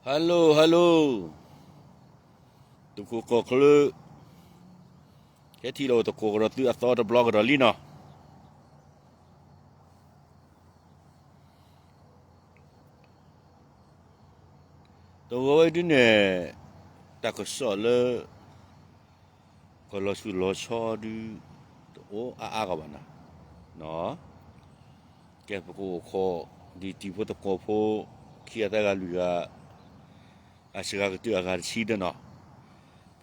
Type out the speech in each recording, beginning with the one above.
Hello hello, တခိၣ်ကီၢ်ချၢ ဟဲထံၣ်လိာ်သကိးကဒီးသုအသီတဘျီကဒီးလံနီၤ. တဂီၤဝဲဒုန့ၣ် တၢ်ကစီၣ်လၢ ကလီၤဆူၣ်လီၤဆီဒု တအိၣ်အါအါဂီၢ်ဘၣ်နၤ, ကဲပကအိၣ်ခိး ဒ်တံၤဖိသကိးဖိ ခံဂၤသၢဂၤလွံၢ်ဂၤ အစှၤကတၢၢ်အဂၤတဆံဒၢနီၤ.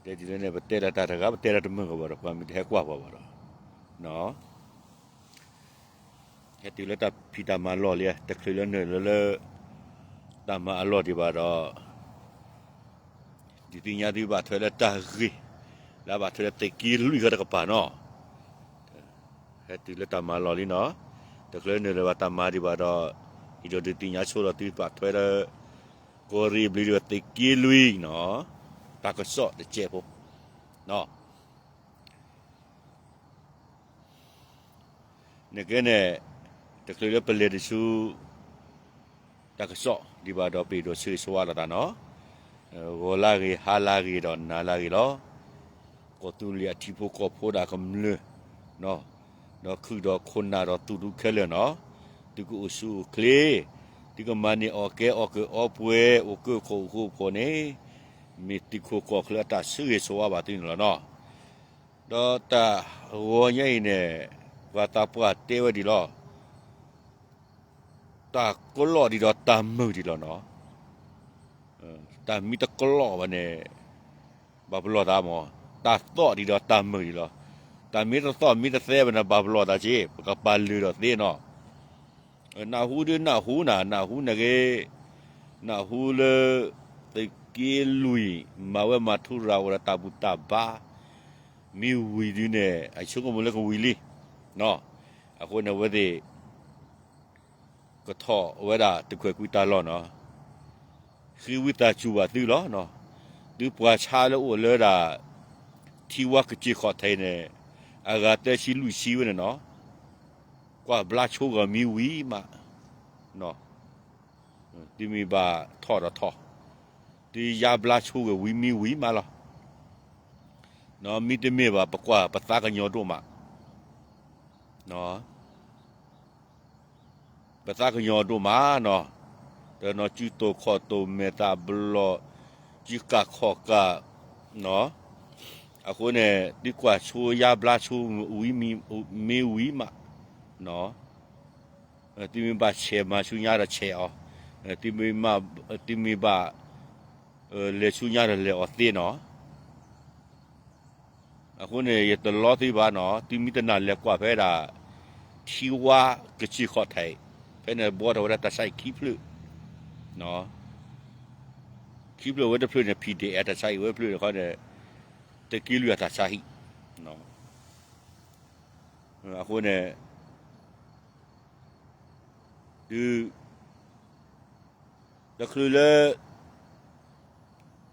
ပတဲဒ်လဲၣ်န့ၣ် ပတဲလၢတၢ်တဂၤ ပတဲလၢတမုာ်ဂီၢ်ဘၣ်ဒီး ပှၤမ့ၢ်တဟဲကွၢ်ပှၤဘၣ်ဒီး ဟဲတုၤလၢတၢ်ဖံးတၢ်မၤလီၢ်လံ, တချုးလၢနုာ်လၢလၢ တၢ်မၤအလီၢ်ဒံးဘၣ်ဒီး ဒုးသ့ၣ်ညါသုဘၣ်ထွဲလၢတၢ်ဂ့ၢ် လၢအဘၣ်ထွဲလၢသုးက့လွံၢ်ခီတကပၤနီၤ. ဟဲတုၤလၢတၢ်မၤလီၢ်လံနီၤ. တချုးလၢနုာ်လၢၤဘၣ်တၢ်မၤဒံးဘၣ်ဒီး ယဒိးဒုးသ့ၣ်ညါဆိဒီးသုဘၣ်ထွဲလၢ ကီၢ်ရ့ၣ်ဘျံၤဒံးဘၣ်သုးက့လွံၢ်နီၤ. တၢ်ကစီၣ်တစဲးဖိ နကဲန့ၣ် တချုးလၢပလဲၤတဆူ တၢ်ကစီၣ်ဒံးဘၣ်ဒီး ပအဲၣ်ဒိးဆၢဂ့ၤဆၢဝါလိာ်သးနီၤ. ဂီၤလၢဂ့ၤ ဟါလၢဂ့ၤဒီးနၤလၢဂ့ၤလီၤ. ကီၢ်သူလ့ၤအထံဖိကီၢ်ဖိဒၣ်ကမျၢၢ် ဒီးခုၣ်ဒီးခိၣ်နၢ်ဒီးသူၣ်ဒူခဲလၢာ်နီၤ. သုကအိၣ်ဆူၣ်အိၣ်ချ့, သုကမၤန့ၢ်အီၣ်ကဲအီၣ်ကၢအီပှဲၤ အိၣ်ကၢခိၣ်အိၣ်ဃူအိၣ်ဖိးန့ၣ် မ့ၢ်သုးခိၣ်ကီၢ်ချၢအတၢ်ဆၢဂ့ၤဆၢဝါဘၣ်သုန့ၣ်လီၤနီၤ. ဒီးတၢ်ဂီၤညါအံၤန့ၣ် ပှၤသးပှၢ်တဲဝဲဒ်လီၤ. တၢ်ကလီၢ်ဒံးဒီးတၢ်မုာ်ဒံးလီၤနီၤ. တၢ်မ့ၢ်တကလီၢ်ဘၣ်န့ၣ် ဘၣ်ပလီၢ်သးမး, တၢ်သီၣ်ဒံးဒီးတၢ်မုာ်ဒံးလီၤ. တၢ်မ့ၢ်တသီၣ်မ့ၢ်တသဲဘၣ်န့ၣ် ဘၣ်ပလီၢ်သးက့ၤ ပကပာ်လုၢ်ဒီးသ့နီၤ. နၢ်ဟူဒုနၢ်ဟူနၤ နၢ်ဟူနက့ၤ နၢ်ဟူလၢ သုးက့လွံၢ် မၤဝဲမၤထူရၤဝဲဒီးတၢ်ဘူၣ်တၢ်ဘါ မ့ၢ်ဝံၤဒုန့ၣ် အဆိကမိၣ်လၢကဝံၤလံ. အဃိန့ၣ်အဝဲသ့ၣ် ကထီၣ်ဝဲဒၣ်တခွဲးကွံာ်တၢ်လီၢ်နီၤ. ဃ့ဝံသးစူၤဘၣ်သုလီၤ. သုပှၤဆါလၢအိၣ်လၢဒၣ် ထံဝါကစ့ၢ်ခီၣ်ထံးန့ၣ် အဂၤသၢဆံလွံၢ်ဆံဝဲန့ၣ်နီၤ. ကွၢ်ဘျါဆိဂီၤမံဝံၤမး, သုမ့ၢ်ဘၣ်ထီၣ်ဒီးထီၣ်, သုယါဘျါဆိဂီၤဝံၤမံဝံၤမးလီၤ. မ့တမ့ၢ်ဘၣ် ပကွၢ်ပသးကညီၤဒိၣ်မး ပသးကညီၤဒိၣ်မးနီၤ. တနီၤစုတိာ်ခီၣ်တိာ်မဲာ်သၣ်ဘျီၣ်, စုကၢ်ခီၣ်ကၢ်, အဃိန့ၣ် သုကွၢ်ဆိယါဘျါဆိဝံၤမံ, မ့ၢ်ဝံၤမး, သုမ့ၢ်ဘၣ်ဆဲးမၤဆူညါဒီးဆဲးအီၤ, သုမ့ၢ်ဘၣ် လဲၤဆူညါဒီးလဲၤအီၤသ့နီၤ. အဃိန့ၣ် ယတလီသုဘၣ်နီၤ, သုမ့ၢ်တနာ်လဲၤကွၢ်ဖဲဒၣ် ထံဝါကစ့ၢ်ခီၣ်ထံး, ဖဲန့ၣ်ဘှီထီၣ်ဝဲဒၣ်တၢ်ဆါဟံၣ်ခံဖျၢၣ်, ခံဖျၢၣ်ဝဲတဖျၢၣ်န့ၣ် PDF တၢ်ဆါဟံၣ်ဝဲတဖျၢၣ်န့ၣ်ခီန့ၣ် သုးက့လွံၢ်အတၢ်ဆါဟံၣ်, အဃိန့ၣ် ဒု တချုးလၢ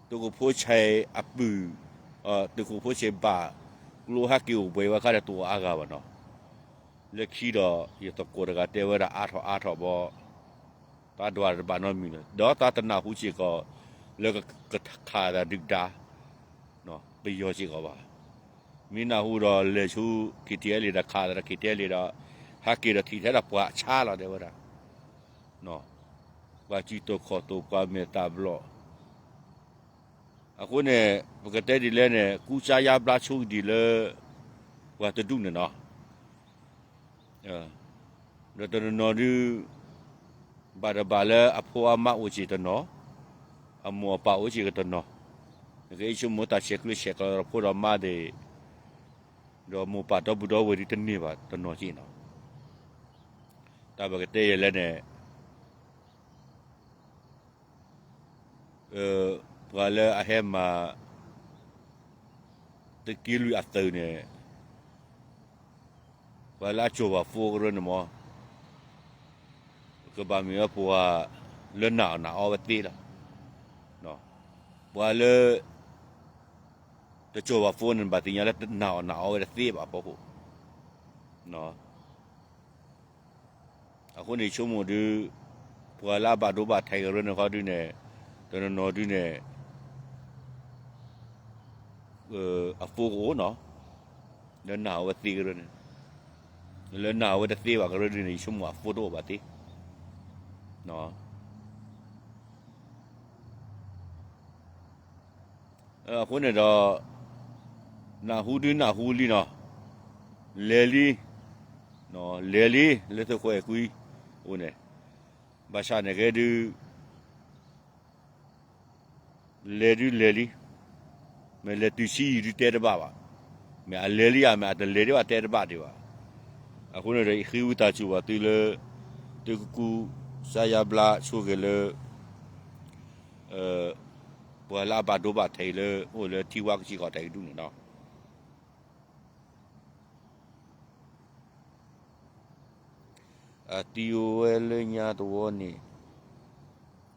သုးခိၣ်ဖိဆဲးအပုၢ်, သုးခိၣ်ဖိဆဲးဘၣ် ကျိဟဲက့ၤအိၣ်ဘှံးဝဲအခါဒီးတအိၣ်အါဂၤဘၣ်နီၤ. လၢခံဒီး ယသကိးတဂၤတဲဝဲဒၣ်အါထီၣ်အါထီၣ်ဘီ, သးဒွးတဘၣ်နီတမံၤလၢၤ, ဒီးသးတနၢ်ဟူစ့ၢ်ကီး လၢကခးသးဒုၣ်ဒါ ပယီၤစ့ၢ်ကီးဘၣ်. မ့ၢ်နၢ်ဟူဒီးလဲၤဆူ KTLA ဒီးခးသးဒီး KTLA ဒီး ဟဲက့ၤဒီးထံၣ်ထဲဒၣ်ပှၤဆါလီၤတဲဝဲဒၣ်, ပှၤစုတိာ်ခီၣ်တိာ်ပှၤမဲာ်သၣ်ဘျီၣ်. အဃိန့ၣ် ပကတဲဒ်လဲၣ်န့ၣ် ကူစါယါဘျါဆိဒံးလၢ ပှၤတဒူၣ်န့ၣ်နီၤ. ဒီးတနီၤနီၤဒု ဘၣ်တဘၣ်လၢအဖိအမါအိၣ်စ့ၢ်တနီၤ, အမိၢ်အပၢ်အိၣ်စ့ၢ်ကတနီၤ, နကဆိကမိၣ်တၢ်ဆဲးကျၢဆဲးကျိးဒီးဖိဒီးမါသ့ၣ်, ဒီးမိၢ်ပၢ်ဒီပုၢ်ဒီဝဲၢ်ဒုတန့ၢ်ဘၣ်တနီၤက့နီၤ. တၢ်ပကတဲယဲၢ်လဲၣ်န့ၣ် ပှၤလၢအဟဲမၤ သုးက့လွံၢ်အသုးန့ၣ် ပှၤလၢအကၠီၤဘၣ်ဖိကရၢန့ၣ်မ့ၢ် ကဘၣ်မ့ၢ်ဝဲပှၤလၢနာ်အီၣ်နာ်အီဝဲသ့လီၤ. ပှၤလၢ တကၠီၤဘၣ်ဖိန့ၣ် ဘၣ်သ့ၣ်ညါလၢတနာ်အီၣ်နာ်အီဝဲတသ့ဘၣ်အဖီခိၣ် အဃိန့ၣ်ဆိကမိၣ်ဒု ပှၤလၢအဘၣ်ဒိဘၣ်ထံးကရၢန့ၣ်ခီဒုန့ၣ် တနီၤနီၤဒုန့ၣ် အဖိကအိၣ်နီၤ, လၢနၢ်ဟူဝဲသ့ကရၢန့ၣ်, လၢနၢ်ဟူဝဲတသ့ဘၣ်ကရၢဒုန့ၣ် ယဆိကမိၣ်အဖိတအိၣ်ဘၣ်သ့. အဃိန့ၣ်ဒီး နၢ်ဟူဒုနၢ်ဟူလံနီၤ, လဲၤလံ, လဲၤလံ လၢသုးခိၣ်အဲၤကွံအိၣ်န့ၣ်, ဘၣ်ဆၣ်န့ၣ်ကဲဒု လဲၤဒုလဲၤလံ, မ့ၢ်လဲၤတုၤဆံယံာ်ဒုတဲတဘၣ်ဘၣ်, မ့ၢ်အလဲၤလံဧါ မ့ၢ်အတလဲၤဒံးဘၣ်တဲတဘၣ်ဒံးဘၣ်. အဃိန့ၣ်ဒီး ယဃ့ဝံသးစူၤဘၣ်သုလၢ သုကကူစါယါဘျါဆိၣ်ဂ့ၤလၢ ပှၤလၢအဘၣ်ဒိဘၣ်ထံးလၢ အိၣ်လၢထံဝါကဆံးကီၢ်တၢ်ကဒုန့ၣ်နီၤ. အသံဝဲလၢညါတဝီန့ၣ်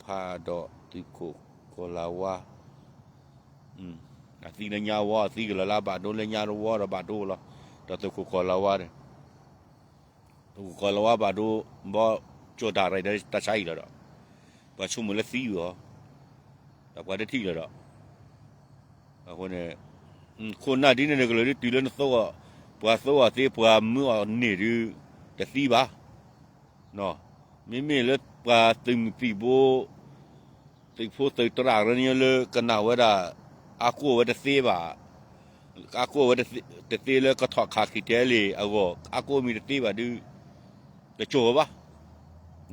ဖးဒီးသုးခိၣ်ကီၤလၤဝါ, အသံလၢညါဝီ အသံကလီၤလၢဘၣ်ဒိလၢညါတဝီဒီးဘၣ်ဒိလီၤ, ဒီးသုးခိၣ်ကီၤလၤဝါန့ၣ်, သုးခိၣ်ကီၤလၤဝါဘၣ်ဒိ ဘီကၠီၣ်တၢ်ရဲၣ်ဒီးတၢ်ဆါအံၤလီၤဒီး ပှၤဆိကမိၣ်လၢသံဝဲအီၤ, ဒီးပှၤတထံၣ်လီၤဒီး အဃိန့ၣ် ခိၣ်နၢ်ဒ်န့ၣ်န့ၣ် ကလၢာ်ဒုတုၤလၢနသိအီၤ, ပှၤသိအီၤသ့ ပှၤမၢအီၤန့ၢ်ဒု တသံဘၣ်. မ့မ့ၢ်လၢပှၤသုးမုၢ်သံၣ်ဘိ သုးဖိသုးတြၢ်ရၢန့ၣ်လၢကနၣ်ဝဲဒၣ် အါကိၢ်ဝဲတသ့ဘၣ်, အါကိၢ်ဝဲတသ့လၢကထီၣ်ခး ခံထံအဲလ့ၣ် အဂီၢ် အါကိၢ်မံၤတသ့ဘၣ်ဒု တစိၢ်ဝဲဘၣ်.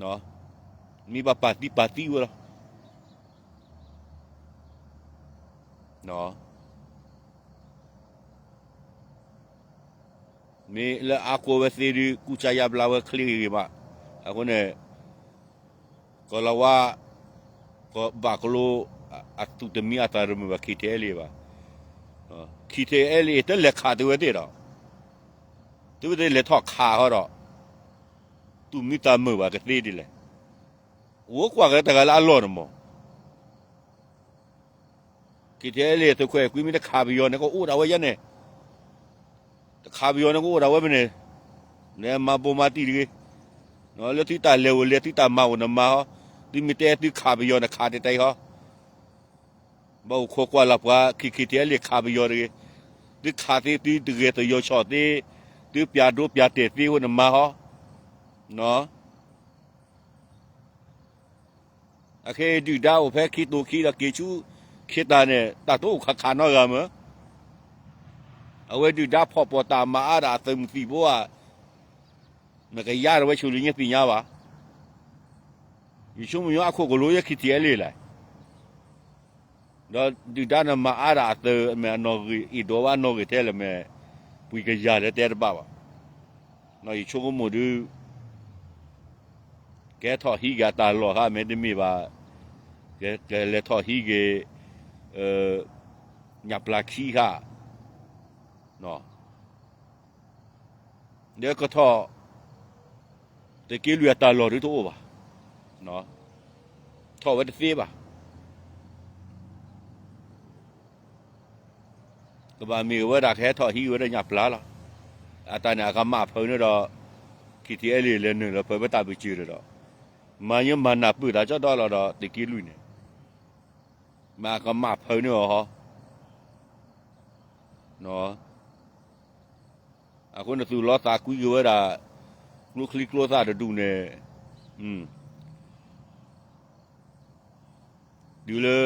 မ့ၢ်ဘၣ်ပာ်သံပာ်သံဝဲလီၤ. မ့ၢ်လၢအါကိၢ်ဝဲသ့ဒု ကူစါယါဘျါဝဲချ့ဂ့ၤဂ့ၤမး, အဃိန့ၣ် ကီၤလၤဝါ ကဘၣ်ကလိ အသူၣ်တမံအသးတမုာ်ဘၣ် ခံထံအဲလ့ၣ်ဘၣ်. ခံထံအဲလ့ၣ် တလဲၤခးသုဝဲသ့ၣ်ဒီး သုဝဲသ့ၣ်လဲၤထီၣ်ခးဃီဒီး သူၣ်မံသးမုာ်ဘၣ်ကသ့ဒ်လဲၣ်. အိၣ်ကွၢ်က့ၤတဂၤလၢအလီၢ်န့ၣ်မး ခံထံအဲလ့ၣ် သုးခိၣ်အဲၤကွံမ့ၢ်တခးပယီၤန့ၣ် ကအိၣ်ဒၣ်ဝဲယဲန့ၣ်, တခးပယီၤန့ၣ် ကအိၣ်ဒၣ်ဝဲဖဲန့ၣ်, နမၤဘိမၤတံၢ်တဂ့ၤ, လၢသုတၢ်လဲၤအိၣ်လဲၤ သုတၢ်မၤအိၣ်နမၤဟီ, သုမ့ၢ်တဲသုခးပယီၤန့ၣ် ခးတတဲဟီ, ဘၣ်အိၣ်ခိးကွၢ်လၢ်ပှၤ ခံထံအဲလ့ၣ် ခးပယီၤတဂ့ၤ, သုခးသ့ သုတဂဲၤသယီၤဆီၣ်သ့, သုပျးဒိပျးတဲာ်သ့အဃိန့ၣ်မၤဟီ, အခဲအံၤဒုၣ်ဒါအိၣ်ဖဲခံတိၤခံဒီးက့ၤဆူ ခ့တၢ်န့ၣ် တၢ်တအိၣ်ခးခးနီတဂၤမ့ၢ်, အဝဲဒုၣ်ဒါဖီၣ်ပီၣ်တၢ်မၤအါဒၣ်အသုးမုၢ်သံၣ်ဘိဧါ, နကယါထီၣ်ဝဲဆိၣ်လံညါသ့ၣ်ညါဘၣ်, ယဆိကမိၣ်ညီအခိၣ်ကလိယဲခံထံအဲလ့ၣ်လဲၣ်, ဒီးဒုၣ်ဒါန့ၣ်မၤအါဒၣ်အသုးမ့ၢ်အနီၣ်ဂံၢ် အ့ၣ်ဒိးဘၣ်နီၣ်ဂံၢ်ထဲလဲၣ်မ့ၢ် ပှၤကယၤလၢတဲတဘၣ်ဘၣ်, ယဆိကမိၣ်ဒုး ကဲထီၣ်ဟံးက့ၤအတၢ်လီၢ်ဧါ မ့တမ့ၢ်ဘၣ် ကလဲၤထီၣ်ဟံးက့ၤ ညၣ်ပျၢ်ခံဧါ, ဒီးကထီၣ် သုးက့လွံၢ်အတၢ်လီၢ်ဒုးတအိၣ်ဘၣ်, ထီၣ်ဝဲတသ့ဘၣ်. ကဘၣ်မ့ၢ်ဝဲဒၣ်ကဟဲထီၣ်ဟံးဝဲဒၣ်ညၣ်ပျၢ်လီၤ. အတၢ်န့ၣ်အကမၣ်ဖုးန့ၣ်ဒီး ခံထံအဲလ့ၣ်လဲၤနုာ်လီၤဖုးဖဲတၢ်ပၢၢ်စၢၤဒီး မၤညၣ်မၤနၢ်ပၢၢ်တၢ်ကၠီဒီလီၤဒီး သုးက့လွံၢ်န့ၣ် မ့ၢ်အကမၣ်ဖုးန့ၢ်အီၤဟီ အဃိန့ၣ် သူၣ်လီသးကွံက့ၤဝဲဒၣ် ကျိချံကျိသၣ်တဒူၣ်န့ၣ် တုၤလၢ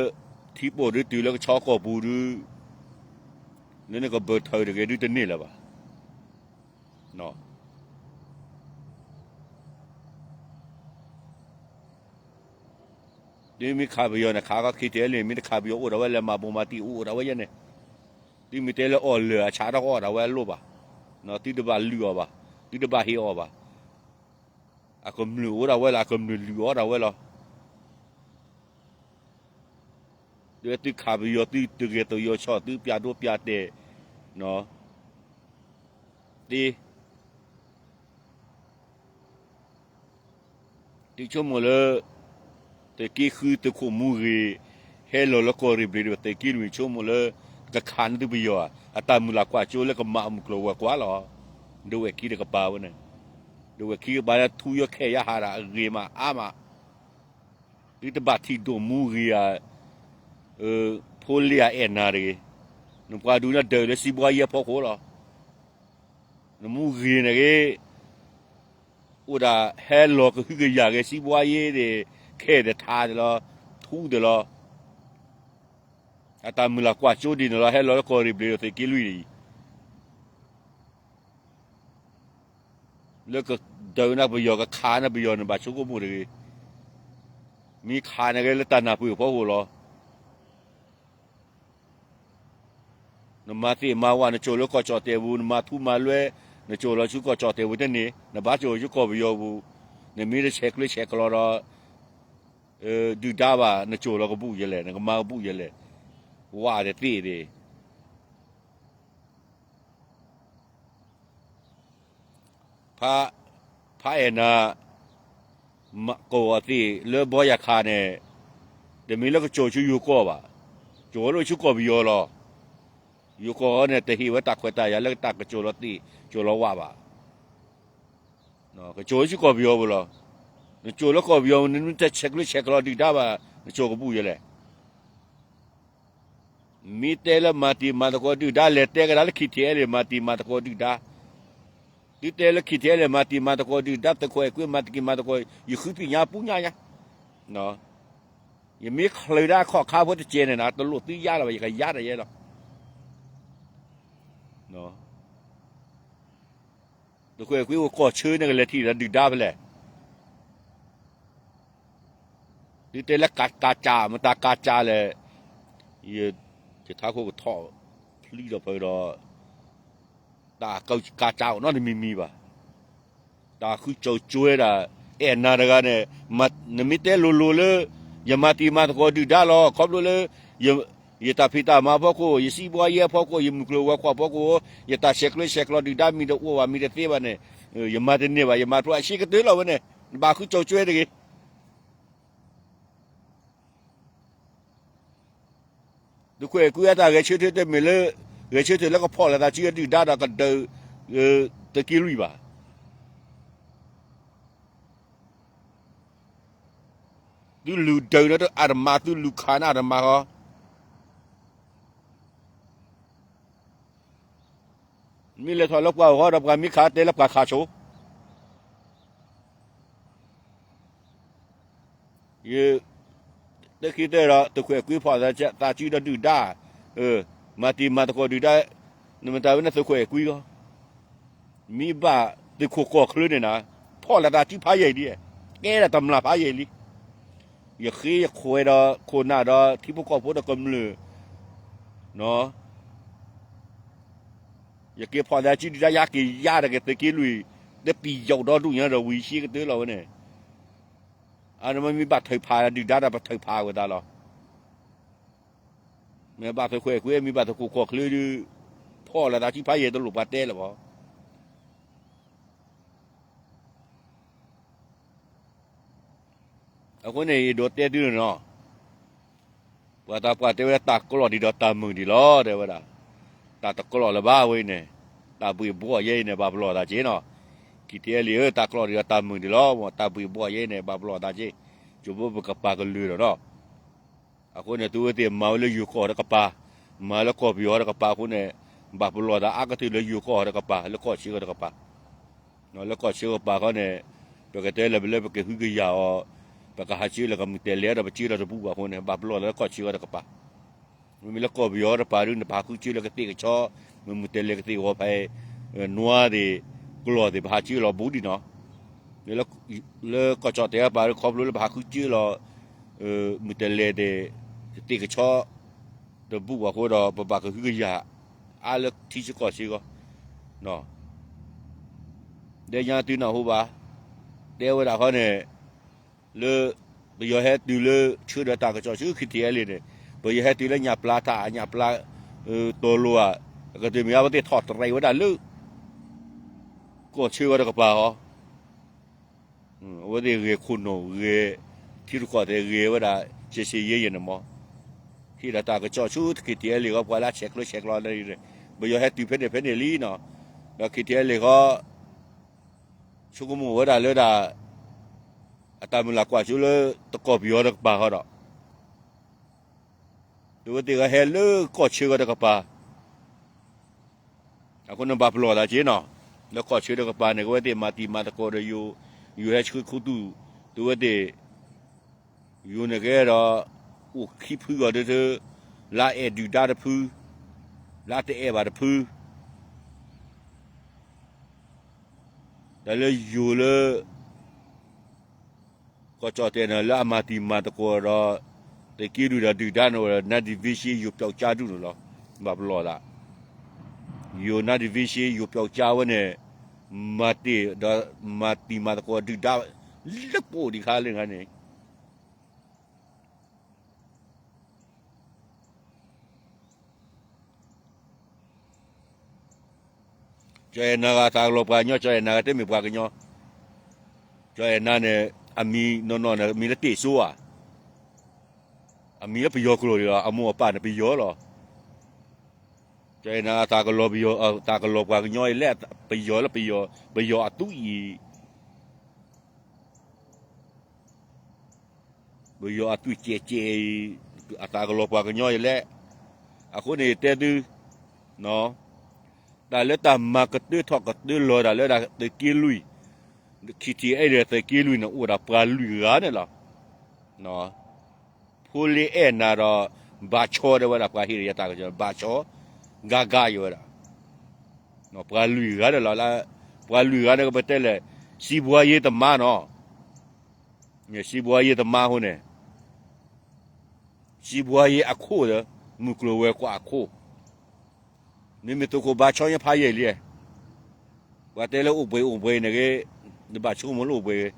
ထံပိာ်ဒုး တုၤလၢကဆီကီၢ်ပူၤဒုး လၢနကဘၢၣ်ထၢၣ်တဂ့ၤဒုးတန့ၢ်လၢၤဘၣ်. သုမ့ၢ်ခးပယီၤန့ၣ် ခးကီခံထံအဲလ့ၣ် မ့ၢ်တခးပယီၤအိၣ်ဒၣ်ဝဲ လဲၤမၤဘိမၤတံၢ်အိၣ်ဒၣ်ဝဲယဲန့ၣ်, သုမ့ၢ်တဲလၢအီၣ်လၢာ်အဆါတၢ်ကအီၣ်ဒၣ်ဝဲအလိၣ်ဘၣ်, သုတဘၣ်လုၢ်အီၣ်ဘၣ်, သုတဘၣ်ဟ့ၣ်အီၣ်ဘၣ်, အကမျၢၢ်အိၣ်ဒၣ်ဝဲလီၤ အကမျၢၢ်လုၢ်အီၣ်ဒၣ်ဝဲလီၤ. သုခးပယီၤ သုတဂဲၤသယီၤဆီၣ် သုပျးဒိပျးတဲာ် သ့ သုဆိကမိၣ်လၢ သုးက့ဃုသုးခိၣ်မူဂ့ၤ ဟဲလီၤလၢကီၢ်ရ့ၣ်ဘျ့ၣ်ဒီး သုးက့လွံၢ်ဆိကမိၣ်လၢ ကခးန့ၢ်သုပယီၤဧါ, အတၢ်မုၢ်လၢ်ကွၢ်စိလၢကမၤအမုၢ်ကျိၤဝဲၤကွာ်လီၤ. ဒဝဲၢ်ခံတကပၤဝဲန့ၣ်, ဒဝဲၢ်ခံကပၤလၢထူယီခဲယါဟးဒၣ်အဂ့ၤမးအါမး, သုတဘၣ်ထံၣ်ဒိၣ်မူဂ့ၤဧါ ဖိလ့ၣ်အအဲၣ်နၤတဂ့ၤ, နပှၤဒုးနဒၢးလၢစံးဘှါယဲအဖီခိၣ်လီၤ. နမူဂ့ၤန့ၣ်ဂ့ၤ, အိၣ်ဒၣ်ဟဲလီၤကဟုကယာ်ဂ့ၤ စံးဘှါယဲန့ၣ်, ခဲဒီးထါဒီးလီၤ, ထူဒီးလီၤ, အတၢ်မုၢ်လၢ်ကွၢ်စိဒ်န့ၣ်လီၤ, ဟဲလီၤလၢကီၢ်ရ့ၣ်ဘျ့ၤဒီးသုးက့လွံၢ်အံၤ လၢကဒၢးနၢ်ပယီၤ ကခးနၢ်ပယီၤန့ၣ် ဘၣ်ဆိကမိၣ်တဂ့ၤ. မ့ၢ်ခးန့ၣ်ဂ့ၤလၢတၢ်နၢ်ပၢၢ်အဖီခိၣ်လီၤ. နမၤသ့ၣ်မၤဝၣ် နကၠိၤလၢကီၢ်ကၠီၣ်တဲာ်ပူၤ, နမၤထူမၤလွဲ, နကၠိၤလီၤဆူကီၢ်ကၠီၣ်တဲာ်ပူၤတန့ၢ်, နဘၣ်ကၠိၤဆူကီၢ်ပယီၤပူၤ, နမ့ၢ်တဆဲးကျၢဆဲးကျိးဒီး ဒုၣ်ဒါဘၣ် နကၠိၤလီၤကဘူၣ်ယဲလဲၣ်, နကမၤကဘူၣ်ယဲလဲၣ်, ဝၣ်တသ့ၣ်သ့ၣ် ဖးအဲၣ်နၤ ကိးအီၤသ့ၣ်လၢဘီယၤခးန့ၣ်, တမ့ၢ်လၢကကၠိၤဆူယိၤကီၢ်ဘၣ်, ကၠိၤလၢဆူကီၢ်ပယီၤလီၤ. ယိၤကီၢ်န့ၣ် တဟ့ၣ်ဝဲတၢ်ခွဲးတၢ်ယာ်လၢတၢ်ကကၠိၤလီၤသ့ၣ်ကၠိၤလီၤဝၣ်ဘၣ်. ကကၠိၤလၢဆူကီၢ်ပယီၤပူၤလီၤ. နကၠိၤလၢကီၢ်ပယီၤ နမ့ၢ်တဆဲးကျၢဆဲးကျိးဒုၣ်ဒါဘၣ် နကၠိၤကဘူၣ်ယဲလဲၣ်. မ့ၢ်တဲလၢမၤတံၤမၤသကိးဒုၣ်ဒါ လဲၤတဲကဒါလၢ ခံထံအဲလ့ၣ် မၤတံၤမၤသကိးဒုၣ်ဒါ, သုတဲလၢ ခံထံအဲလ့ၣ် မၤတံၤမၤသကိးဒုၣ်ဒါ, သုးခိၣ်အဲၣ်ကွံမၤတံၤမၤသကိး, ယဃုသ့ၣ်ညါပူညါညါ, ယမ့ၢ်ချုးဒၣ်ခီၣ်ခါဖိတစဲးန့ၣ်နၤ တလိၣ်သုယါလၢၤဘၣ်, ယကယါတယဲလီၤ. သုးခိၣ်အဲၣ်ကွံအိၣ်ကီၢ်ဆၢန့ၣ် ကလဲၤထံၣ်ဒီးဒုၣ်ဒါဖဲလဲၣ်. သုတဲလၢကးကးကး မတၤကးကးလဲၣ်, ယထးခိၣ်ကထီၣ်ဖျံဒီးဖုဒီး တၢ်ကးကးအိၣ်နီတမံၤမံၤဘၣ်. တၢ်ဃုကၠိၤကၠွဲဒၣ် အဲၣ်နၤတဂၤန့ၣ်, နမ့ၢ်တဲလိၤလိၤလၢ ယမၤတံၤမၤသကိးဒုၣ်ဒါလီၤ, ခီဖျိလၢ ယတၢ်ဖံးတၢ်မၤအဖီခိၣ်, ယစံးဘှါယဲအဖီခိၣ်, ယမုၢ်ကျိၤဝဲၤကွာ်အဖီခိၣ်, ယတၢ်ဆဲးကျၢဆဲးကျိးဒုၣ်ဒါမံၤတအိၣ်ဘၣ်မံၤတသ့ဘၣ်န့ၣ်, ယမၤတန့ၢ်ဘၣ်, ယမၤဖျိအဆံးကတၢၢ်လီၤဝဲန့ၣ်, နဘၣ်ဃုကၠိၤကၠွဲတဂ့ၤ. သုးခိၣ်အဲၣ်ကွံအတၢ်ဂဲၤဆၢထၢၣ်တမ့ၢ်လၢ ဂဲၤဆၢထၢၣ်လၢကဖီၣ်လိာ်သးစုအဒုၣ်ဒါဒီးကဒၢး သုးက့လွံၢ်ဘၣ်. သုလူၤဒၢးန့ၣ်အတမၤ, သုလူၤခးန့ၣ်အတမၤဃီ. မ့ၢ်လဲၤထီၣ်လၢပှၤအဂီၢ်ဒီး ပှၤမ့ၢ်ခးတဲလၢပှၤခးဆိ ယ တခံတၢၢ်ဒီး သုးခိၣ်အဲၣ်ကွံဖီၣ်သးစုဒီးဒုၣ်ဒါ, မၤတံၤမၤသကိးဒုၣ်ဒါ, နမတၤဝဲန့ၣ်သုးခိၣ်အဲၣ်ကွံလီၤ. မ့ၢ်ဘၣ်သုးခိၣ်ကီၢ်ချၢန့ၣ်နၤ, ဖီၣ်လိာ်သးစုဖးယံာ်လံ, ကဲဒၣ်တမျၢ်ဖးယံာ်လံ. ယဃ့ယခွဲးဒီးခိၣ်နၢ်ဒီးထံဖိကီၢ်ဖိဒီးကမျၢၢ် ယက့ၤဖီၣ်သးစုဒုၣ်ဒါ ယက့ၤယါဒီးက့ၤသုးက့လွံၢ်, ဒီးပယီၤဒီဒူၣ်ညါဒီးဝံၤဆံးကတၢၢ်လီၤဝဲန့ၣ်, အန့ၣ်မ့ၢ်ဘၣ်ထုးဖးဒုၣ်ဒါဒီးပထုးဖးဝဲသးလီၤ. မ့ၢ်ဘၣ်သုးခိၣ်အဲၣ်ကွံ မ့ၢ်ဘၣ်သုးခိၣ်ကီၢ်ချၢဒုး, ဖီၣ်လိာ်သးစုဖးယံာ်တလိၣ်ပှၤတဲလၢၤဘၣ်. အဃိန့ၣ် ယဒိးတဲသုန့ၣ်နီၤ, ပှၤသးပှၢ်တဲဝဲဒၣ် တၢ်ကျီၢ်ဒံးဒီးတၢ်မုာ်ဒံးလီၤ တဲဝဲဒၣ်, တၢ်တကျီၢ်လၢၤဘၣ်ဝဲအံၤန့ၣ်, တၢ်ဘှ့ၣ်ဘှီၣ်ယဲအံၤန့ၣ် ဘၣ်ပလီၢ်သးက့နီၤ. ခံထံအဲလ့ၣ်ဧၢ, တၢ်ကျီၢ်ဒံးဒီးတၢ်မုာ်ဒံးလီၤ, တၢ်ဘှ့ၣ်ဘှီၣ်ယဲအံၤန့ၣ် ဘၣ်ပလီၢ်သးက့, ကၠိဖိပကပၤကလုာ်ဒီးနီၤ. အဃိန့ၣ် သုဝဲသ့ၣ်မၤဝဲလၢယိၤကီၢ်ဒီးကပၤ, မၤလၢကီၢ်ပယီၤဒီးကပၤအဃိန့ၣ်, ဘၣ်ပလီၢ်သးအါကတၢၢ်လၢယိၤကီၢ်ဒီးကပၤ, လၢကီၢ်ဆၢကီၢ်ဒီးကပၤ လၢကီၢ်ဆၢကပၤခီန့ၣ်, ပကတဲလၢပလၢပကဟုကယာ်အီၤ, ပကဟးကၢလၢကမုၢ်တဲလဲၤဒီးပကၢလီၤတဘူၣ်ဘၣ်အဃိန့ၣ် ဘၣ်ပလီၢ်သးလၢကီၢ်ဆၢကီၢ်ဒီးကပၤ. မ့မ့ၢ်လၢကီၢ်ပယီၤတပၤဒုး နပဟးဃုကၢလၢကသ့ၣ်ကဆီ, မုၢ်မုၢ်တဲလဲၤကသ့ၣ်ဂီၤဖဲ, နွါသ့ၣ်, ကျီၢ်သ့ၣ် ပဟးကၢလီၤဘူးဒံးနီၤ. လၢကီၢ်ကၠီၣ်တဲာ်တပၤဒုး ခီဖျိလၢပဟးဃုကၢလီၤ, မုၢ်တဲလဲၤသ့ၣ်, ကသ့ၣ်ကဆီ တဘူၣ်ဘၣ်အဃိဒီး ပဘၣ်ကဟုကယာ်အါလၢထံဆၢကီၢ်ဆၢဂီၢ်. ဒ်ညါသုနၢ်ဟူဘၣ်, တဲဝဲဒၣ်ခီန့ၣ်, လၢ ပယီၤဟဲတုၤလၢဆၢဒီးတၢ်ကစီၣ်ဆူ ခံထံအဲလ့ၣ်န့ၣ်, ပယီၤဟဲတုၤလၢညၣ်ပျါထး ညၣ်ပျါ တီၤလိၤဧါ, အကတၢၢ်မ့ၢ်အဝဲသ့ၣ်ထီၣ်တရဲးဝဲဒၣ်လၢ ကီၢ်ဆၢဂီၢ်တကပၤဟီ, အဝဲသ့ၣ်ဂဲၤခိၣ်နူာ်ဂဲၤ ထံရူၢ်ကီၢ်သဲးဂဲၤဝဲဒၣ် ရှဲရှဲယဲယဲန့ၣ်မီၢ်, ဟ့ၣ်ဒီးတၢ်ကစီၣ်ဆူ ခံထံအဲလ့ၣ်ဂီၢ် ပှၤလၢဆဲးကျၢဆဲးကျိးန့ၣ်, ပယီၤဟဲတုၤဖဲန့ၣ်ဖဲန့ၣ်လံနီၤ, ဒီးခံထံအဲလ့ၣ်ဂီၢ် ဆိကမိၣ်ဝဲဒၣ်လၢဒၣ် အတၢ်မုၢ်လၢ်ကွၢ်စိလၢ တကီၢ်ပယီၤတကပၤဃီဒီး အဝဲသ့ၣ်ဂၤဟဲလၢကီၢ်ဆၢဂၤတကပၤ, အဃိန့ၣ်ဘၣ်ပလီၢ်သးက့နီၤ, လၢကီၢ်ဆၢတကပၤန့ၣ် အဝဲသ့ၣ်မၤတံၤမၤသကိးဒီးယိၤ, ယိၤဟဲဆှၢခူသူၣ်, အဝဲသ့ၣ်, ယိၤန့ၣ်ကဲဒီး, အိၣ်ခံဖုအီၤဒ်သိး, လၢအဲၣ်ဒုၣ်ဒါတဖု, လၢတအဲၣ်ဘၣ်တဖု, တၢ်လၢယိၤလၢ ကီၢ်ကၠီၣ်တဲာ်န့ၣ် လၢအမၤတံၤမၤသကိးဒီး, သုးက့လွံၢ်ဒီးဒုၣ်ဒါန့ၣ်ဒီး နါဒံၣ်သ့ၣ်ရှ့ ယိၤပျီကၠါဒူၣ်န့ၣ်လီၤ. ဘၣ်ပလီၢ်သး, ယိၤနါဒံၣ်သ့ၣ်ရှ့ ယိၤပျီကၠါဝဲန့ၣ်, မၤတ့ၢ်ဒီး, မၤတံၤမၤသကိးဒုၣ်ဒါ, လၢပအိၣ်ဒံးခါလၢနၤန့ၣ် ကၠီအဲၣ်နၤဂၤသးကလီၤပှၤကညီ, ကၠီအဲၣ်နၤဂၤတမ့ၢ်ပှၤကညီ, ကၠီအဲၣ်နၤန့ၣ်, အမံၤနီၢ်နီၢ်န့ၣ် မံၤလၢတ့ၢ်စိဧါ, အမံၤလၢပယီၤကျိာ်လီၤ, အမိၢ်အပၢ်န့ၣ်ပယီၤလီၤ. ကၠီအဲၣ်နၤဂၤသးကလီၤပယီၤ, သးကလီၤပှၤကညီအံၤလၢ, ပယီၤလၢပယီၤ, ပယီၤအသွံၣ်အံၤ ပယီၤအသွံၣ်ကဲးကဲးအံၤ, အသးကလီၤပှၤကညီအံၤလဲၣ်. အဃိန့ၣ်ယတဲသု, တၢ်လၢတၢ်မၤကတၢထီၣ်ကတၢလီၤတၢ်လၢဒၣ်သုးက့လွံၢ်, ခံထံၣ်အဲၣ်ဒိးသုးက့လွံၢ်န့ၣ် အိၣ်ဒၣ်ပှၤလွံၢ်ဂၤန့ၣ်လီၤ. ဖိလ့အဲၣ်နၤဒီး, ဘၣ်ဆီဒၣ်ဝဲဒၣ်ပှၤဟ့ၣ်ဒီးယၤတၢ်ကစီၣ် ဘၣ်ဆီ, ဂၤဂၤယဝဲဒၣ်, ပှၤလွံၢ်ဂၤန့ၣ်လီၤ, ပှၤလွံၢ်ဂၤန့ၣ်ကပတဲလဲၣ်, စံးဘှါယ့တမါနီၤ, စံးဘှါယ့တမါအဃိန့ၣ်, စံးဘှါယ့အခိၣ်ဒီး, မုၢ်ကျိၤဝဲၤကွာ်အခိၣ်, မ့မ့ၢ်သုးခိၣ်ဘၣ်ဆီညါဖးယံာ်လံ, ပှၤတဲလၢအိၣ်ဘှံးအိၣ်ဘှံးန့ၣ်ဂ့ၤ, နဘၣ်ဆိကမိၣ်လၢအိၣ်ဘှံး,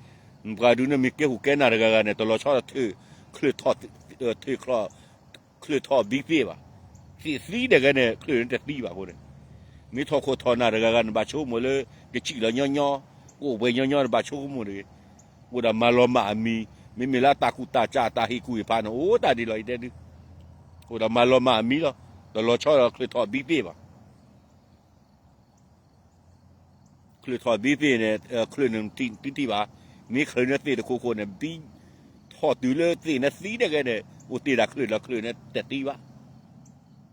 ပှၤဒုးန့ၣ်မ့ၢ်ကဲခိၣ်ကဲနၢ်တဂၤဂၤန့ၣ် တလီၤဆီဒီး, ချၢၣ်, ချၢၣ်ထီၣ်ဘံသ့ၣ်ဘၣ်, သ့ၣ်သံတဂၤန့ၣ် ချၢၣ်န့ၣ်တသံဘၣ်အဃိန့ၣ်, မ့ၢ်ထီၣ်ခိၣ်ထီၣ်နၢ်တဂၤဂၤန့ၣ် ဘၣ်ဆိကမိၣ်လၢ, ကစံၣ်လီၤညီညီ, ကအိၣ်ဘှံးညီညီန့ၣ် ဘၣ်ဆိကမိၣ်တဂ့ၤ, အိၣ်ဒီးမၤလီၤမၢ်အမံၤ, မ့မ့ၢ်လၢအတၢ်ကူၣ်တၢ်ကၢ်အတၢ်ဟ့ၣ်ကူၣ်ဟ့ၣ်ဖးန့ၣ် အိၣ်တၢ်ဒ်လီၤယတဲဒုး, အိၣ်ဒီးမၤလီၤမၢ်အမံၤလီၤ, တလီၤဆီဒီးချၢၣ်ထီၣ်ဘံသ့ၣ်ဘၣ် ချၢၣ်ထီၣ်ဘံသ့ၣ်န့ၣ်, ချၢၣ်န့ၣ်တသံဘၣ်, မ့ၢ်ချၢၣ်န့ၣ်သ့ၣ်တခိၣ်ခိၣ်န့ၣ် ဘံ, ထီၣ်တုၤလၢသ့ၣ်န့ၣ်သံတဂၤန့ၣ် အိၣ်တ့ၢ်ဒၣ်ချၢၣ်ဒီးချၢၣ်န့ၣ်တသံဘၣ်.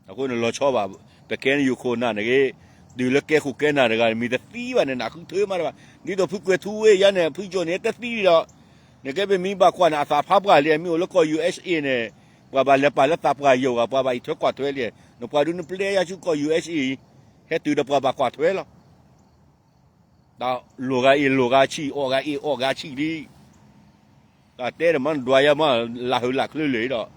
အဃိန့ၣ်လီၤဆီဘၣ်, ပကဲနယူၢ်ခိၣ်နၢ်န့ၣ်ဂ့ၤ, တုၤလၢကဲခိၣ်ကဲနၢ်တဂၤန့ၣ် မ့ၢ်တသံဘၣ်န့ၣ် နဃုထၢမးတဘၣ်, ဒ်သိးဖုကွဲၤထူဝ့ၢ်ယါန့ၣ် ဖုကၠိၣ်န့ၣ်တသံဒီး, နကဲပမ့ၢ်ဘၣ်ကွၢ်န့ၣ် အသးဖးပှၢ်လံ, မ့ၢ်အိၣ်လၢကီၢ် ယူၣ်အ့ၣ်စ့ၣ် န့ၣ်, ပှၤဘၣ်လဲၤပာ်လၢသးပှၢ်ယိာ်ဂၤ ပှၤဘၣ်အံးထွဲကွၢ်ထွဲလံ, နပှၤဒုးနပျဲယါဆူကီၢ် ယူၣ်အ့ၣ်စ့ၣ် အံၤ, ဟဲတုၤဒီးပှၤဘၣ်ကွၢ်ထွဲလီၤ. တၢ်လိၣ်ဂၤအ့ၣ်လိၣ်ဂၤဆံး, အီၣ်ဂၤအ့ၣ်အီၣ်ဂၤဆံးလံ. တၢ်တဲဒီးမ့ၢ်နဒွးယါမး လၢဟၢလၢချၢလၢာ်ဒီး,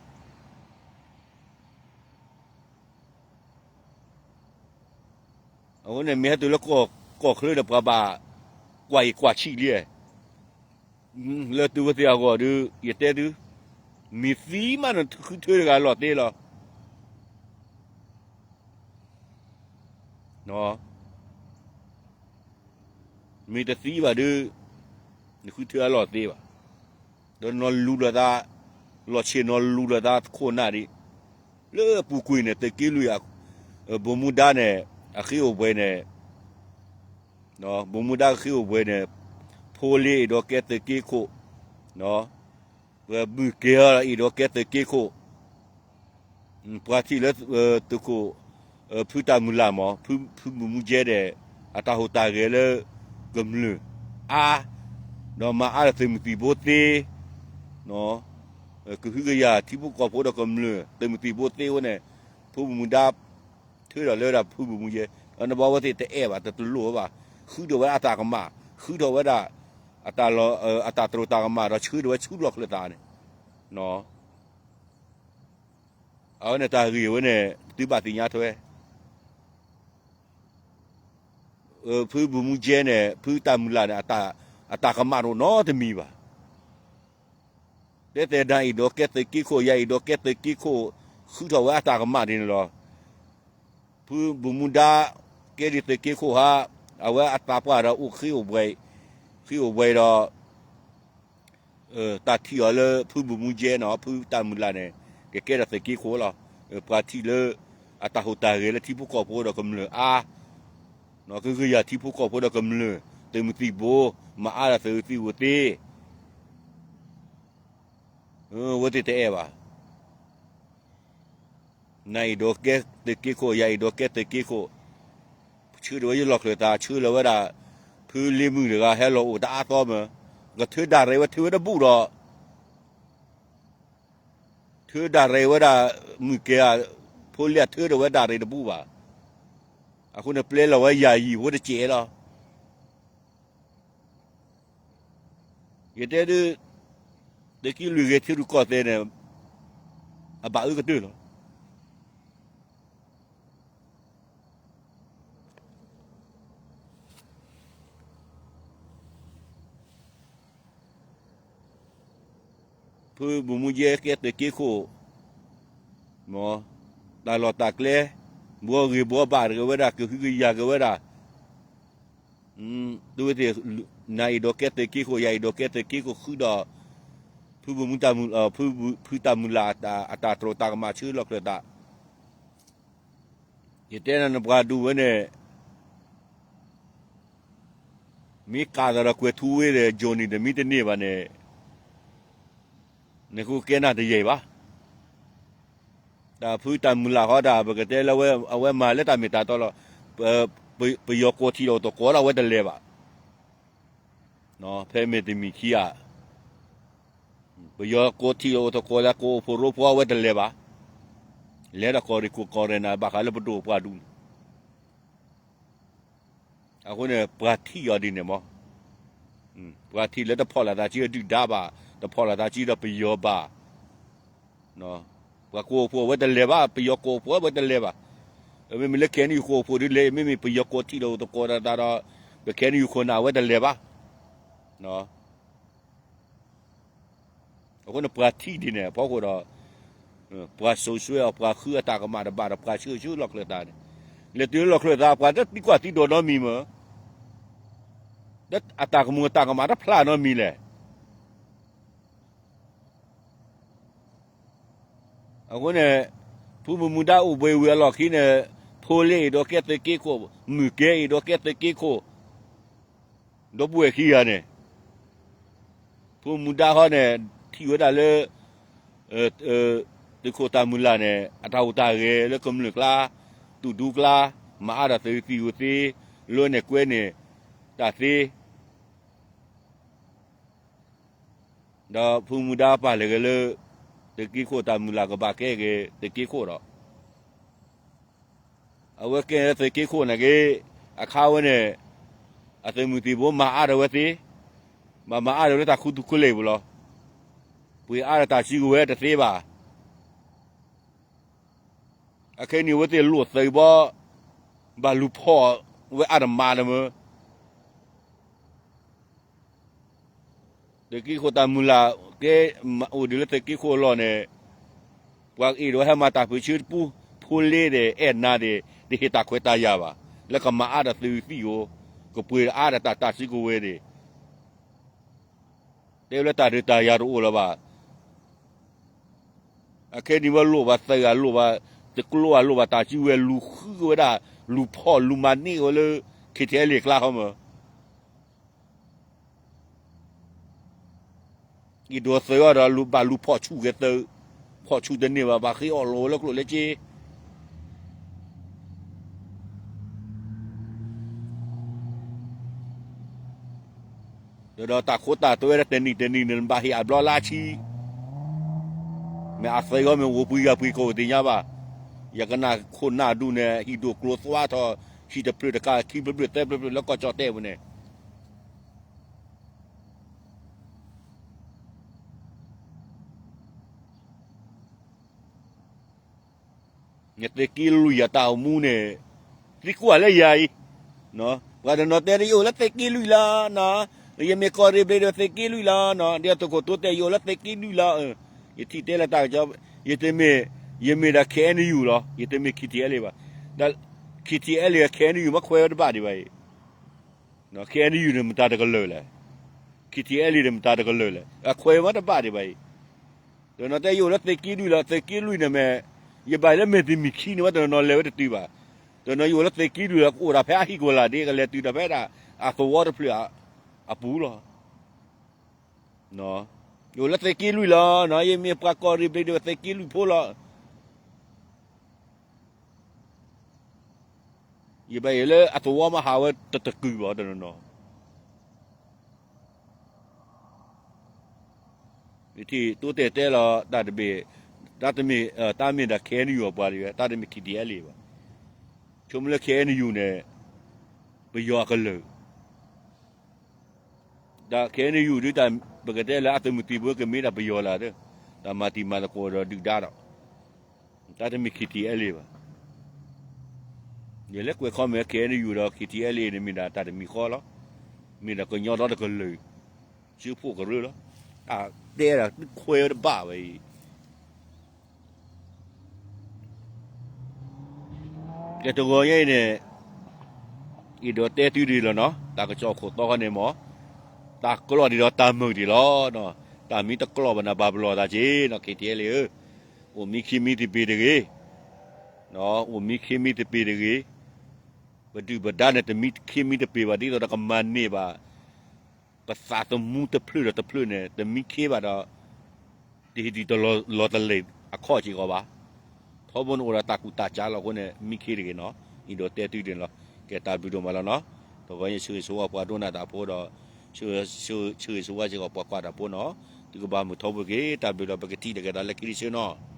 အဃိန့ၣ်မ့ၢ်ဟဲတုၤလၢကီၢ်ချၢဒီးပှၤဘၣ်ကွၢ်အ့ၣ်ကွၢ်ဆံးလံ. လၢတုၤဝဲသ့ၣ်အဂီၢ်ဒီး ယတဲသု, မ့ၢ်သံမးနဃုထၢတဂၤလီၤသ့လီၤ. မ့ၢ်တသံဘၣ်ဒီး နဃုထၢအလီၢ်သ့ဘၣ်. ဒီးနီၢ်လူၤလိာ်သး, လီၤဆ့ၣ်နီၤလူၤလိာ်သးခိၣ်နၢ်ဒံး, လၢအပူၤကွံာ်န့ၣ် သုးက့လွံၢ်, ဘိၣ်မူဒါန့ၣ်, အဃ့အိၣ်ဘှံးန့ၣ်, ဘိၣ်မူဒါကဃ့အိၣ်ဘှံးန့ၣ်, ဖိလ့အ့ၣ်ဒိးကဲသုးက့ခိၣ်, ပှၤဘုၣ်ကဲအီၤအ့ၣ်ဒိးကဲသုးက့ခိၣ် ပှၤထံၣ်လၢသုးခိၣ်, ဖုတၢ်မုၢ်လၢ်မး, ဖုဘိၣ်မူကဲဒီး, အတၢ်ဟူးတၢ်ဂဲၤလၢကမျၢၢ်အါ, ဒီးမၤအါဒီးသုးမုၢ်သံၣ်ဘိသ့, ကဟုကယာ်ထံဖိကီၢ်ဖိဒီးကမျၢၢ်, သုးမုၢ်သံၣ်ဘိသ့ဝဲန့ၣ်, ဖုဘိၣ်မူဒါ, ထုးထီၣ်လၢဒၣ်ဖုဘိၣ်မူကဲ, နဘၣ်ဝဲသ့ၣ်တအဲၣ်ဘၣ် တလိၣ်ဘၣ်, ဃုထီၣ်ဝဲဒၣ်အတၢ်ကမၣ်, ဃုထီၣ်ဝဲဒၣ်, အတၢ်တြိာ်တၢ်ကမၣ်ဒီးဆှၢထီၣ်ဝဲဆူလီၢ်ချၢသးန့ၣ် အဝဲန့ၣ်တၢ်ဂ့ၢ်ဝဲန့ၣ် သုဘၣ်သ့ၣ်ညါထွဲ, ဖုဘိၣ်မူကဲန့ၣ် ဖုတၢ်မုၢ်လၢ်န့ၣ်, အတၢ်ကမၣ်တအိၣ်နီတမံၤဘၣ်. တဲတဲဒၣ်အ့ၣ်ဒိးကဲသုးက့ခိၣ်, ယၤအ့ၣ်ဒိးကဲသုးက့ခိၣ်, ဃုထီၣ်ဝဲအတၢ်ကမၣ်ဒ်န့ၣ်လီၤ. ဖုဘိၣ်မူဒါ, ကဲဒ်သုးက့ခိၣ်ဟါ, အဝဲအသးပှၢ်ဒီးအိၣ်ဃ့အိၣ်ဘှံး, ဃ့အိၣ်ဘှံးဒီး တၢ်ထံၣ်အီၤလၢဖုဘိၣ်မူကဲန့ၣ်, ဖုတၢ်မုၢ်လၢ်န့ၣ်, ကကဲဒီးသုးက့ခိၣ်လီၤ. ပှၤထံၣ်လၢအတၢ်ဟူးတၢ်ဂဲၤလၢထံဖိကီၢ်ဖိဒီးကမျၢၢ်အါ, ကဟုကယာ်ထံဖိကီၢ်ဖိဒီးကမျၢၢ်, သုးမုၢ်သံၣ်ဘိ, မၤအါဒီးသုးသံၣ်ဘိသ့, အဝဲသ့ၣ်တအဲၣ်ဘၣ်. နၤအံၤဒိးကဲသုးက့ခိၣ် ယၤအံၤဒိးကဲသုးက့ခိၣ်, ဆှၢဒၣ်ဝဲယလီၢ်ချၢၣ်သး ဆှၢလီၤဝဲဒၣ် ဖုလ့မုၢ်တဂၤဟဲလီၤအိၣ်တအါသီမး, ကထၢဒၣ်ရဲၣ်ဝဲထၢဝဲတဘူၣ်ဒီး ထၢဒၣ်ရဲၣ်ဝဲဒၣ် မုၢ်ကဲၤဧါ, ဖိလ့အထၢဒၣ်ဝဲဒၣ်ရဲၣ်တဘူၣ်ဘၣ်. အဃိန့ၣ်ပျဲလီၤဝဲယၤယံာ်ဖိတစဲးလီၤ. ယတဲဒုး သုးက့လွံၢ်ဂ့ၤထံရူၢ်ကီၢ်သဲးန့ၣ် အဘၣ်အၢကတၢၢ်လီၤ. ဖုမူမူယဲကဲသုးက့ခိၣ်, တၢ်လီၢ်တၢ်ကျဲ ဘှီဂ့ၤဘှီဘၣ်တဂ့ၤဝဲဒၣ် ကဟုကယာ်က့ၤဝဲဒၣ်, သုဝဲသ့ၣ် နၤအံၤဒိးကဲသုးက့ခိၣ် ယၤအံၤဒိးကဲသုးက့ခိၣ်ဃုာ်ဒီး ဖုမူ ဖုတၢ်မုၢ်လၢ်အတၢ်တြီတၢ်ကမၣ်ဆၢလီၢ်ချၢၣ်သး, ယတဲနၤနပှၤဒူၣ်ဝဲန့ၣ် မ့ၢ်ကးသးဒီးကွဲၤထူဝ့ဒီး Johnny တမံတန့ၢ်ဘၣ်န့ၣ် နကကဲနၤတယံာ်ဘၣ်. တၢ်ဖုတၢ်မုၢ်လၢ်ဃီဒၣ် ပကတဲလၢအဝဲမၤလၢတၢ်မ့ၢ်တၢ်တီလီၤ. ပယီၤကိးထံၣ်ဒီးအိၣ်သကိးဒီးအဝဲတလဲၤဘၣ်. ဖဲမ့ၢ်တမံၤခံဂၤ ပယီၤကိးထံၣ်ဒီးအိၣ်သကိးလၢကအိၣ်ဖှိၣ်ရိဖှိၣ်အဝဲတလဲၤဘၣ်. လဲၤဒီးကီၢ်ရ့ၣ်ခိၣ်ကီၢ်ရ့ၣ်နၤ ဘၣ်ဃးလၢပဒိၣ်ပှၢ်ဒူၣ်န့ၣ် အဃိန့ၣ် ပှၤထံၣ်အီၤဒ်န့ၣ်မး, ပှၤထံၣ်လၢတဖီၣ်လိာ်သးစုဒုၣ်ဒါဘၣ်, တဖီၣ်လိာ်သးစုဒီးပယီၤဘၣ်, ပှၤကအိၣ်ဖှိၣ်အဝဲတလဲၤဘၣ်, ပယီၤကအိၣ်ဖှိၣ်အဝဲတလဲၤဘၣ်. မ့မ့ၢ်လၢ KNU ကအိၣ်ဖှိၣ်ဒ်လဲၣ်, မ့မ့ၢ်ပယီၤကိးထံၣ်ဒီးအိၣ်သကိးသးဒီး ပ KNU ခိၣ်နၢ်အဝဲတလဲၤဘၣ်. အဃိန့ၣ်ပှၤထံၣ်ဒ်န့ၣ်အဖီခိၣ်ဒီး ပှၤစိာ်ဆှၢအီၤ ပှၤဃုအတၢ်ကမၣ်တဘၣ်ဒီး ပှၤဆှၢဆှၢလီၢ်ချၢၣ်သးန့ၣ်, လဲၤတုၤလၢလီၢ်ချၢၣ်သး ပှၤတသံကွၢ်သံဒိးနီတမံၤမး, အတၢ်ကမူၤတၢ်ကမၣ်တဖျါနီတမံၤလဲၣ်. အဃိန့ၣ် ဖုမူမူဒါအိၣ်ဘှံးဝံၤအလီၢ်ခံန့ၣ်, ဖိလ့အံၤဒိးကဲသုးက့ခိၣ်, မုၢ်ကဲအံၤဒိးကဲသုးက့ခိၣ်, ဒီပုၢ်ဝဲၢ်ခံဂၤန့ၣ်, ဖုမူဒါဃီန့ၣ် ထံၣ်ဝဲဒၣ်လၢ သုးခိၣ်တၢ်မုၢ်လၢ်န့ၣ် အတၢ်အိၣ်တၢ်ဂဲၤလၢကမျၢၢ်ကျါ, သူၣ်ဒူကျါ, မၤအါဒီးသုးသံၣ်ဧိၤသ့, လိန့ၢ်ကွဲန့ၢ်တၢ်သ့ ဒီးဖုမူဒါပာ်လဲၢ်ဂ့ၤလၢ သုးက့ခိၣ်တၢ်မုၢ်လၢ်ကဘၣ်ကဲက့ၤသုးက့ခိၣ်ဒီး အဝဲကဲသုးက့ခိၣ်န့ၣ်က့ၤ အခါဝဲန့ၣ် အသုးမုၢ်သံၣ်ဘိမၤအါဒီးဝဲသ့, ဘၣ်မၤအါဒီးလၢတၢ်ခူသူၣ်ခူလ့ၣ်ပူၤလီၤ. ပှ့ၤအါဒီးတၢ်စုကဝဲၤတသ့ဘၣ်. အခဲအံၤန့ၣ် အဝဲသ့ၣ်လိၣ်သုးဘီ ဘၣ်လူၤဖီၣ်ဝဲအါတမးတမၢ သုးက့ခိၣ်တၢ်မုၢ်လၢ်ကဲ အိၣ်ဒံးလၢသုးက့ခိၣ်အလီၢ်န့ၣ်, ပှၤအ့ၣ်ဒိးဟဲမၤတၢ်ပၢဆှၢတပူၤ ဖိလ့ဒီးအဲၣ်နၤဒီး တဟ့ၣ်တၢ်ခွဲးတၢ်ယာ်ဘၣ်, လၢကမၤအါဒီးသုးသံၣ်ဧိၤ, ကပှ့ၤအါဒီးတၢ်တၢ်စုကဝဲၤန့ၣ်, တဲလၢတၢ်ဒုးတၢ်ယၤတအိၣ်လၢၤဘၣ်. အခဲအံၤန့ၣ်ဝဲလိၣ်ဘၣ်သုးဂၤလိၣ်ဘၣ်, တကျိဂၤလိၣ်ဘၣ်တၢ်စုကဝဲၤ လူၤဃုက့ၤဝဲဒၣ်, လူၤဖီၣ်လူၤမၤန့ၢ်က့ၤဝဲလၢ KTLA အကျါဃီမၢ် အ့ၣ်ဒိးသုးအီၤဒီး ဘၣ်လူၤဖီၣ်ဆူၣ်က့ၤသုး, ဖီၣ်ဆူၣ်တန့ၢ်ဘၣ် ဘၣ်ဃ့အီၣ်လီၤဝဲလၢကျိၣ်လၢစ့ ဒီးတၢ်ခိတၢ်သွဲဒီးတနံၣ်တနံၣ်န့ၣ် ဘၣ်ဟ့ၣ်အဘျီလၢဆံ, မ့ၢ်အသုးအီၤမ့ၢ်အိၣ်ပှဲၤဂၤပှဲၤကီၢ်အိၣ်သ့ၣ်ညါဘၣ်. ယကနၣ်ခိၣ်နၢ်ဒူၣ်န့ၣ် ဟံၣ်ဒိၣ်ကျိၤသွါထီၣ် ဟံၣ်တဖျၢၣ်တကး ခံဖျၢၣ်ဖျၢၣ်သၢဖျၢၣ်ဖျၢၣ်လၢကီၢ်ကၠီၣ်တဲၣ်ပူၤန့ၣ် နသုးက့လွံၢ်အတၢ်အိၣ်မူန့ၣ် သံကွၢ်လၢယၤအံၤ, ပှၤတနီၤတဲဒ်ယအိၣ်လၢသုးက့လွံၢ်လီၤ, ယမ့ၢ်ကီၢ်ရ့ၣ်ဘျ့းဒီးသုးက့လွံၢ်လီၤ, ဒ်သုးခိၣ်တိတဲယအိၣ်လၢသုးက့လွံၢ်လီၤ, ယထံၣ်တဲလၢတၢ်ကစီၣ်, ယတမ့ၢ်, ယမ့ၢ်ဒီး KNU လီၤ, ယတမ့ၢ် KTLA ဘၣ်, ဒီး KTLA KNU မ့ၢ်ခွဲးဝဲတဘၣ်ဒံးဘၣ်အံၤ KNU န့ၣ်မတၤတကလုာ်လဲၣ်, KTLA န့ၣ်မတၤတကလုာ်လဲၣ်, အခွဲးမ့ၢ်တဘၣ်ဒံးဘၣ်အံၤ, တနီၤတဲယအိၣ်လၢသုးက့လွံၢ်လီၤ, သုးက့လွံၢ်န့ၣ်မ့ၢ်, ယဘၣ်လၢမ့ၢ်တမံၤခံန့ၣ် ဝဲတနီၤနီၤလဲၤဝဲတတုၤဘၣ်, တနီၤယအိၣ်လၢသုးက့လွံၢ်လီၤ ကအိၣ်ဒၣ်ဖဲအဟံၣ်ကဝီၤလၢ်ဒ့ ကလဲၤတုၤဒၣ်ဖဲဒၣ် အသဝီတဖျၢၣ်အပူၤလီၤ. ယအိၣ်လၢသုးက့လွံၢ်လီၤ, ယမ့ၢ်ပှၤကီၢ်ရ့ၣ်ဘျ့းဒီးသုးက့လွံၢ်ဖိလီၤ. ယဘၣ်ယဲလၢအသဝီမၤဟးဝဲတတကုာ်ဘၣ်တနီၤနီၤ ယထံၣ်တိတဲာ်တဲလီၤ တၢ်တဘ့ၣ် တၢ်တမ့ၢ် တၢ်မ့ၢ်ဒၣ် K N U အပှၤတဂ့ၤ တၢ်တမ့ၢ် K T L A ဘၣ်. ဆိမိၣ်လၢ K N U န့ၣ် ပယီၤအကလုာ် ဒီး K N U ဒ်တၢ် ပကတဲလၢအသုးမုၢ်သံၣ်ဘိကမ့ၢ်ဒၣ်ပယီၤလၢ တၢ်မၤတံၤမၤသကိးဒီးဒုၣ်ဒါဒီး တၢ်တမ့ၢ် K T L A ဘၣ်. ယလဲၤကွဲးခီမ့ၢ် K N U ဒီး K T L A န့ၣ် မ့ၢ်ဒၣ်တၢ်တမံၤဃီလီၤ. မ့ၢ်ဒၣ်ကညီဒီတကလုာ် စုဖှိၣ်ကရၢလီၤ. တၢ်တဲဒၣ်သုခွဲးဝဲတဘၣ်ဝဲအံၤ ကဲတဂီၤညါအံၤန့ၣ် အဲၣ်ဒိးတဲသုဒ်လီၤနီၤ တၢ်ကစီၣ်ခိၣ်တီဃီန့ၣ်မ့ၢ် တၢ်ကျီၢ်ဒံးဒီးတၢ်မုာ်ဒံးလီၤ. တၢ်မ့ၢ်တကျီၢ်ဘၣ်န့ၣ် ပာ်ပလီၢ်သးက့ၤနီၤ K T L A ဧၢ, အိၣ်မံခ့မံသပ့ၤတဂ့ၤ, အိၣ်မံခ့မံသပ့ၤတဂ့ၤ, ပဒုၣ်ပဒါန့ၣ် တမံခ့မံသပ့ၤဘၣ် ဒ်သိးဒီးကမၤန့ၢ်ဘၣ် ပသးသမူတဖျၢၣ်ဒီးတဖျၢၣ်န့ၣ် တမံခ့ဘၣ်ဒီး တဟ့ၣ်ဒံးတလီၤတလ့ၣ်အခီၣ်စ့ၢ်ကီးဘၣ်. ထီဘိန့ၣ်အိၣ်ဒီးတၢ်ကူၣ်တၢ်ကးလီၤအဃိန့ၣ် မံခ့တဂ့ၤနီၤ အဲၣ်ဒိးတဲသုဒ်န့ၣ်လီၤ. ကဲတၢ်ဘျုးဒိၣ်မးလီၤနီၤ. တဂီၤညါဆၢဂ့ၤဆၢဝါပှၤဒိကနၣ်တၢ်ဖိဒီး ဆၢဂ့ၤဆၢဝါစ့ၢ်ကီးပှၤကွၢ်တၢ်ဖိနီၤ. သုကဘၣ်မုာ်ထီဘိက့ၤ တၢ်ဘျုးလီၤ ပကထံၣ်လိာ်က့ၤသးလၢခံတဆၢနီၤ.